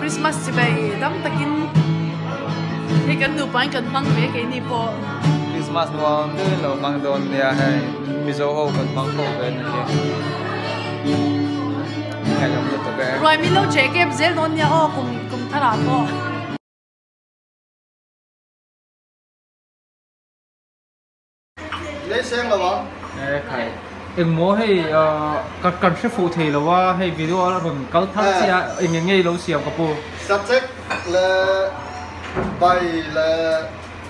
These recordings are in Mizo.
Christmas chibai dam takin hei kan nupa in kan hmang ve keini pawh. Christmas nuam deuhin lo hmang dawn nia hei Mizo ho kan hmang khawp ve ni hi. Ngaihnawm lutuk e. Ruai min lo che kep zel dawn nia aw kum kum thar ah pawh. Lei seng lo ang. E khai. Engmaw hei ka kan hre fuh thei lo a hei video a rawn kal thar chiah a eng eng nge i lo siam ka pu. Sachek leh bai leh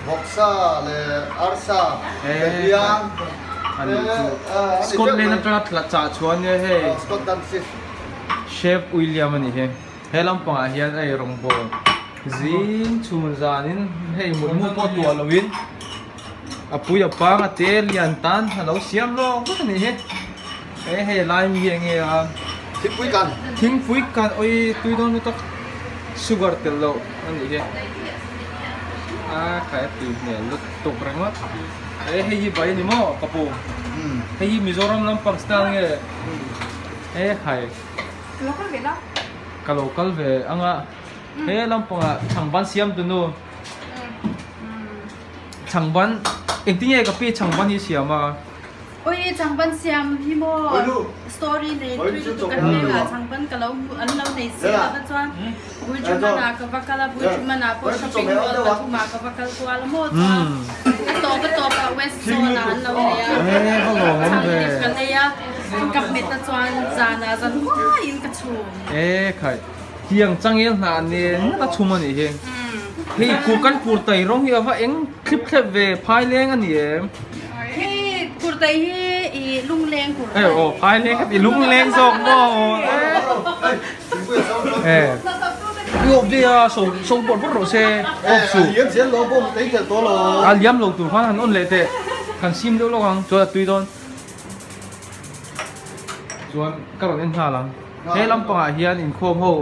vawksa leh arsa leh biang e Scotland atanga tla chah chhuah ania hei. Scotland fish. Chef William a nih hi. He lampangah hian ei rawngbawl zing chhun zanin hei mutmu pawh tuah loin a pui a pang a te lian tan a lo siam lawk vek a nih hi e hei lai mi enge a thingpui kan thingpui kan awi tui dawn lutuk sugar tel loh a nih hi a khai a tui hmel lutuk ringawt e hei hi bai a ni maw ka pu hei hi Mizoram lampang style nge e khai. Ka lo kal ve la. Ka lo kal ve anga he lampangah chhangban siam tu nu chhangban engtin nge ka pi chhangban hi siam a. Oi chhangban siam hi maw story nei thui lutuk kan hmel ah chhangban ka lo an lo nei si lova chuan Buijuman ah ka va kal a Buijuman ah pawh shopping mall pathum ah ka va kal kual a maw chuan a tawp a tawp ah west zone ah an lo nei a chhangdip ka lei a. Ka hmet a chuan zanah zan huaiin ka chhum. E khai, tiang changel hnah nen a chhum a nih hi. Hei kan kurtai rawng hi a va eng thlip thlep ve, phaileng a ni em? Hei kurtai hi i lungleng kurtai. E aw phaileng ka ti lungleng zawk maw. E Awp dei a so so bawrh bawrh rawh se awp suh. A liam lo tur khan han on leh teh. Kan sim deuh lawk ang chuan a tui dawn. Chuan ka rawn en nghal ang. He lampangah hian inkhawm ho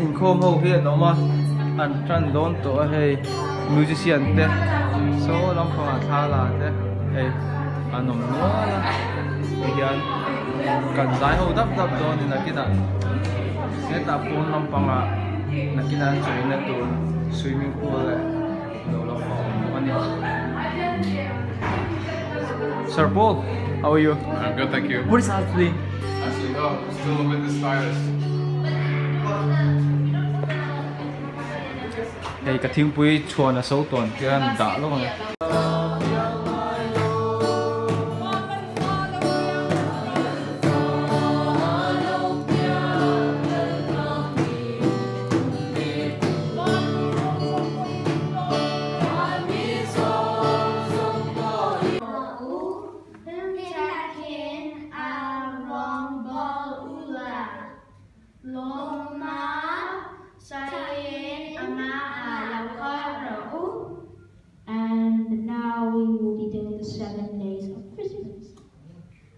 inkhawm ho hi an awm a, an tan dawn tawh a hei musician te saw lampangah thla la te hei an awm nual a tihian kan zai ho dap dap dawn a ni nakinah hetah pawn lampangah nakinah an chawina tur swimming pool leh lo la awm bawk a ni. Sir Paul, how are you? I'm good, thank you. What is happening? Actually, oh, still with the stylist. Hei ka thingpui chhuan a so tawn hian dah lawk ang. And now we will be doing the 7 days of Christmas.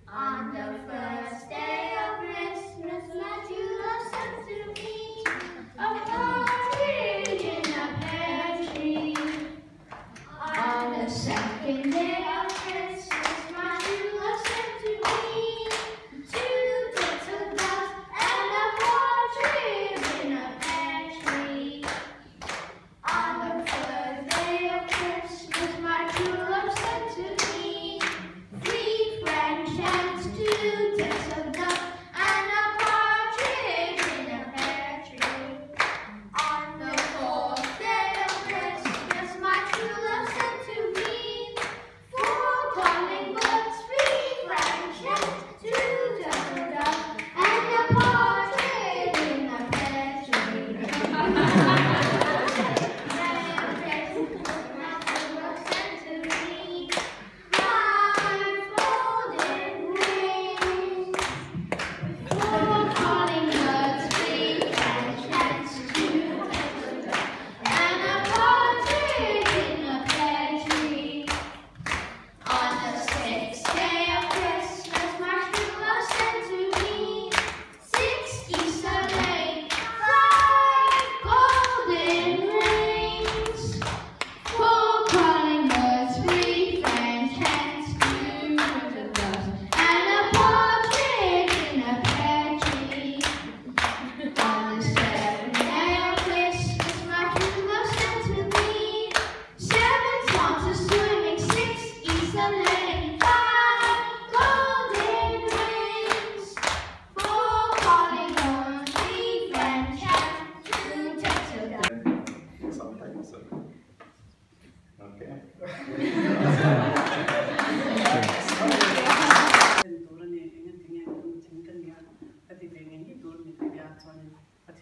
On the first day of Christmas, my true love sent to me a partridge in a pear tree. On the second day of Christmas, my true love sent to me two turtle doves and a partridge in a pear tree.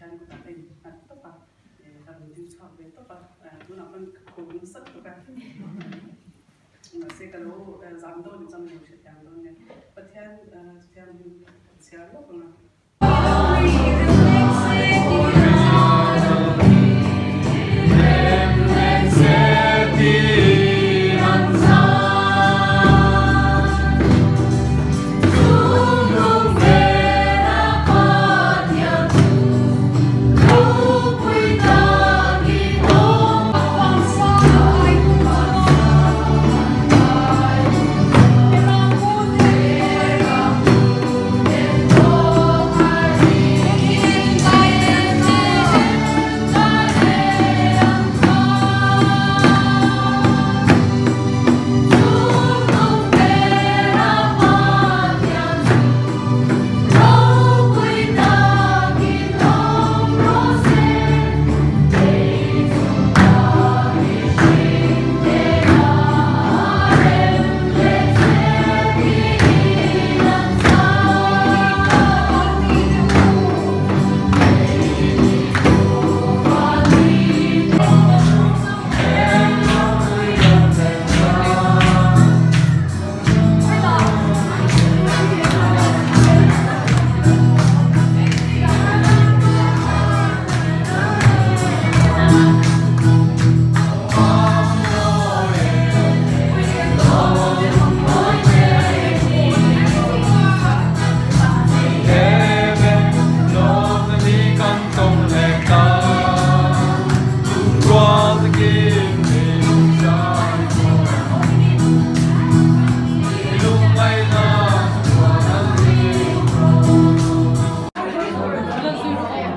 Pathian kutah ka innghat tawp a, ka rawn ding chhuak ve tawp a, tunah pawn ka khur nasa lutuk a, mahse ka lo zam dawn ni chuan ka lo hrethiam dawn nia, Pathian thianghlim ka chhiar lawk ang a.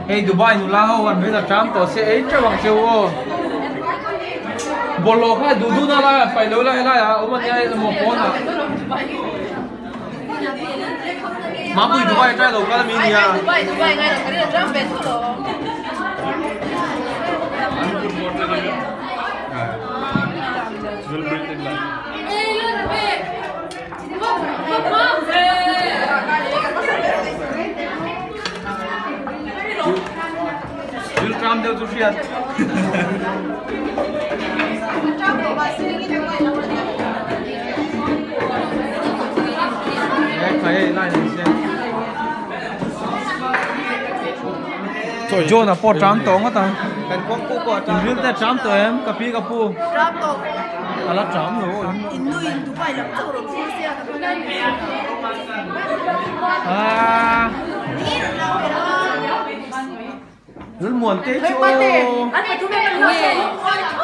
Hei Dubai nula ho an rin a tang tawh se ei teuh ang cheu aw. Bawlhhlawh kha duh duh na laiah paih lo ila helaiah a awm ania emaw pawnah. Mapui Dubai atanga lo kal ami nia. Dubai Dubai ngai lo ka rin a tang ve tho lo. Thil tram deuh chu hriat. John a pawh tram tawh ngawt ang. Kan kawng pawh pawh a tram. Inril te tram tawh em? Ka pi ka pu. Tram tawh. A la tram lo. In nu in Dubai lam chauh rawn thlir sia ka pu. Ah. Lulmuan te chu aw.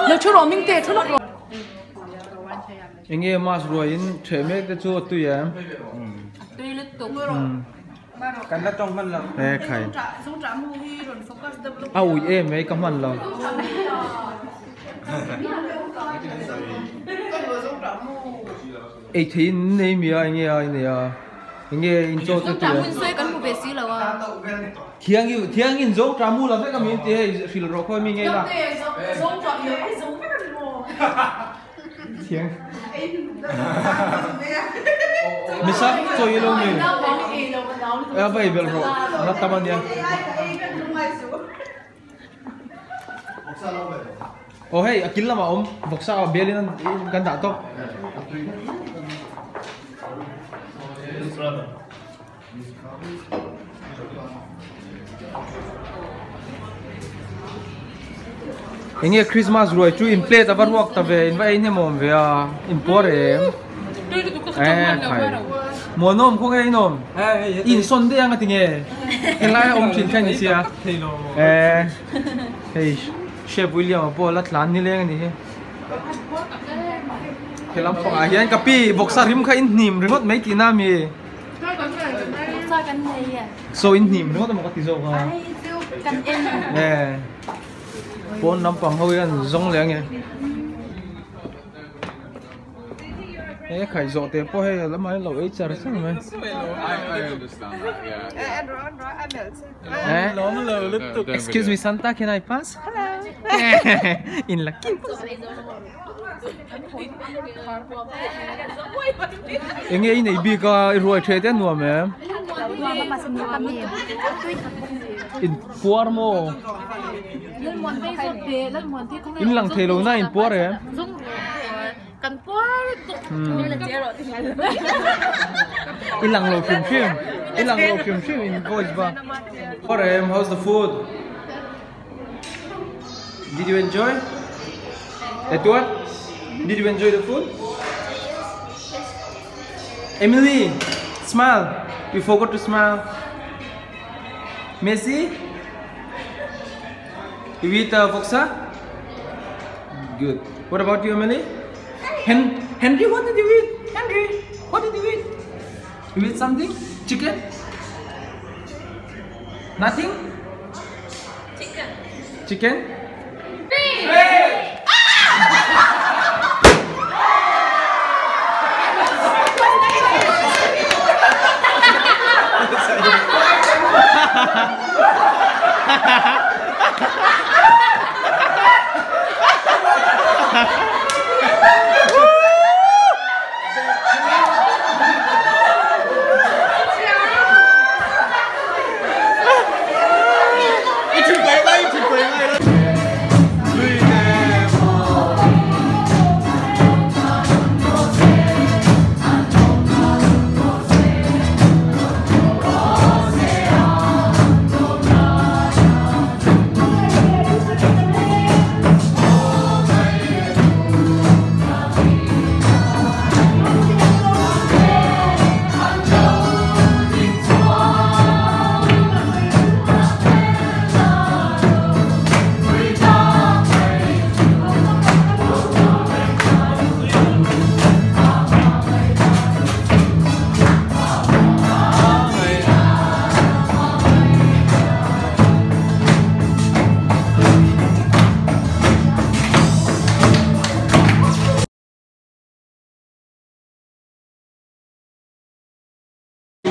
Lo thu rawh ming te thu lawk rawh. Enge mask ruai in theh mek te chu a tui em? A tui lutuk. Kan la tawng hman lo. He khai. A ui em mai ka hman lo. Ei thei in nei mi a enge a nei a. Enge in chaw te tui a. Kan hmu ve si lo a. Thiang i thiang in zawng tah mu la vek a min ti hei hrilh rawh khawi mi ngei la. Thiang Misa chaw i lo mi a va ei belh rawh a la tam ania. Aw hei a kil lamah a awm vawksa ah bialin kan dah tawp. Enge Christmas ruai chu in plate a va ruak ta ve in va ei hnem awm ve a in puar em eh khai muanawm khaw nge inawm in sawn daih ang a ti nge helai a awm thin kha ni sia eh hei Chef William a pawh la tlan nileng a ni hi he lampangah hian ka pi vawksa rim kha in hnim ringawt mai tihna a mi. Saw in hnim ringawt emaw ka ti zawk a. Eh. Pawn lampang ho hian zawng leh ange. He khai zawh te pawh hei lamah hian lo ei char char mai. Eh. Excuse me Santa can I pass? Hello. In lucky. Enge i nei bik a i ruai the te nuam em? In puar maw? In lang thei lo na in puar em? In lang lo hrim hrim. In lang lo hrim hrim in voice va. Puar em? How's the food? Did you enjoy? Edward, did you enjoy the food? Emily, smile. You forgot to smile. Messi, you eat voksa? Good. What about you, Emily? Henry, what did you eat? Henry, what did you eat? You eat something? Chicken? Nothing? Chicken. Chicken? Three.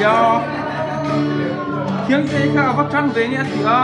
Ya, thiang te kha va tang ve ni a ti a.